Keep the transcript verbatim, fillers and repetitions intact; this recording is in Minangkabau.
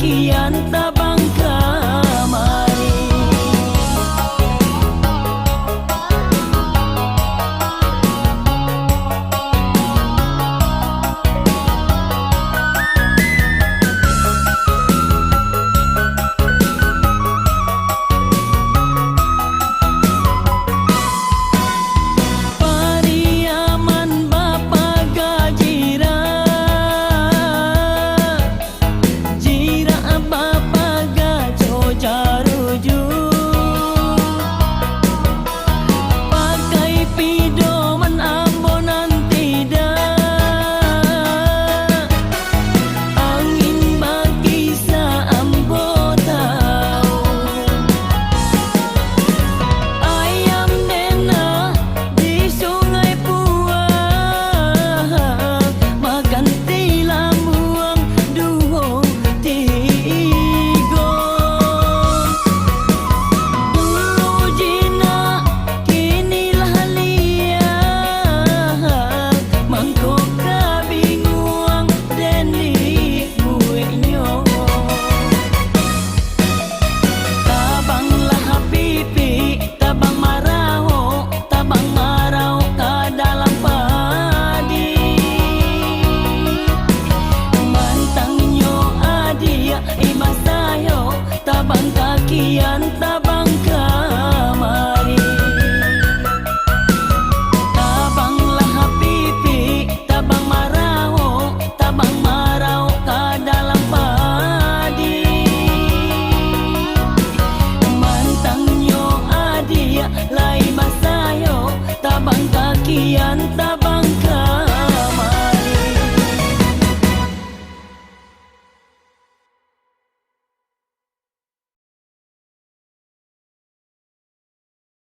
Kian tabang kamari. Pariaman bapaga jirak, jirak bapaga jo jaruju. Pakai pidoman ambo nan tidak, angin bakisa ambo tahu. Ayam denah di Sungai Puang, makan tilambuang duo tigo. Dulu jinak, kini lah liar, mangko ka binguang den dibueknyo. Tabanglah pipik, tabang maraok, tabang maraok ka dalam padi. Mantangnyo adiak, imbah sayo tabang kakian, tabang